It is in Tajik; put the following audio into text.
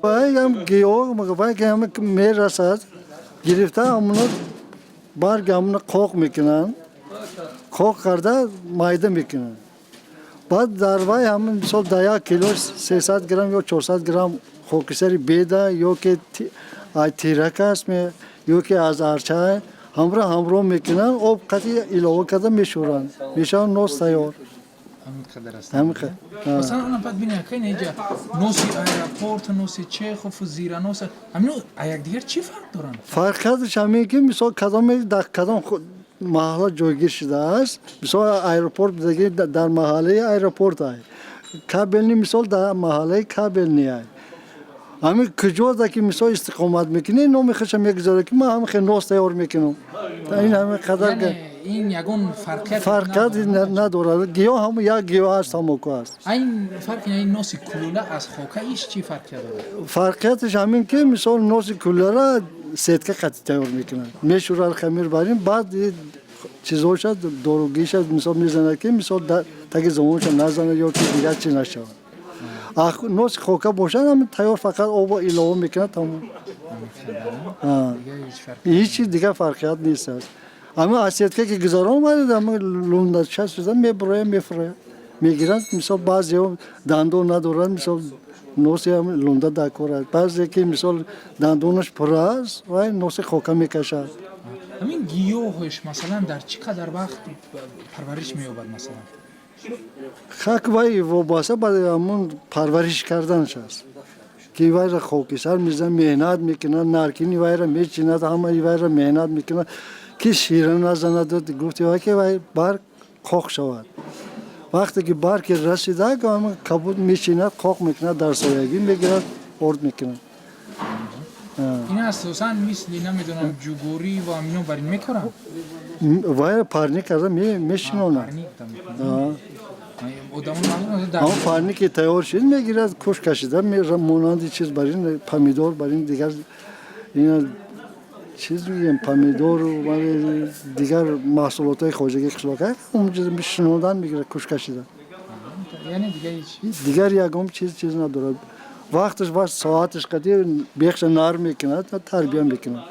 Вай ҳам гиёҳ, вай ки ҳама мерасад, гирифта, ҳамуно барги ҳамуно қоқ мекунанд, қоқ карда майда мекунанд. Баъд дар вай ҳамин, мисол, дар 1 кило 300 грамм ё 400 грамм хокисари беда ё ки ай тирак аст ё ки аз арча, ҳамро ҳамроҳ мекунанд, об қати илова карда мешӯранд, мешавад нос тайёр. Ҳамин қадар аст? Ҳамин қадар. Масалан, ана баъд бинед, ака, инҷа носи аэропорт, носи Чехов, зиранос, ҳамино якдигар чӣ фарқ доранд? Фарқияташ ҳамин ки, мисол, кадоме дар кадом маҳалла ҷойгир шудааст. Мисол, аэропорт бидаги дар маҳаллаи аэропорт ай, Кабельный, мисол, дар маҳаллаи Кабельный ай. Ҳамин куҷода ки, мисол, истиқомат мекунӣ, номи худша мегузорад, ки ман ҳамин хел нос тайёр мекунам. Ин ҳамин қадар. Яъне ин ягон фарқият фарқият надорад, гиёҳ ҳам як гиёҳ аст, тамоку аст. Айн фарқи ин носи кулула аз хока иш чӣ фарқият дорад? Фарқияташ ҳамин ки, мисол, носи куллара сетка қати тайёр мекунанд, мешӯрад, хамир барин, баъд чизоша, доругиша, мисол, мезанад, ки, мисол, таги забонша назанад ё ки дигар чи нашавад. Носи хока бошад, ҳамин тайёр, фақат обо илова мекунад, тамом. Дигар ҳеҷ фарқ Ҳечи дигар фарқият нест аст. Ҳамин аз сетка ки гузарон омадед, ҳамин лундача шуда мебурояд, мефурояд, мегиранд. Мисол, баъзеҳо дандон надоранд, мисол, носи лунда дар кор аст. Баъзе ки, мисол, дандонаш пурра аст, вай носи хока мекашад. Ҳамин гиёҳаш, масалан, дар чӣ қадар вақт парвариш меёбад, масалан? Хак вай вобаста ба ҳамун парвариш карданаш аст, ки вайра хокисар мезанад, меҳнат мекунад, наркини вайра мечинад, ҳамаи вайра меҳнат мекунад, ки шира назанад. Гуфти вай ки вай барг қоқ шавад. Вақте ки баргки расида, кабуд мечинад, қоқ мекунад, дар соягӣ мегирад, орд мекунад. Ин асосан мисли, намедонам, ҷугорӣ ва ҳамино бар ин мекоранд? Вайра парник карда мешинонад. Ҳамон парники тайёр шид, мегирад, куш кашида, монанди чиз бар ин помидор, бар ин дигар ина чиз мегӯем, помидору дигар маҳсулотҳои хоҷагии қишлоқа, шинодан мегирад, куш кашида. Дигар ягон чиз надорад. Вақташ ва соаташ қади бехша нарм мекунад, тарбия мекунад.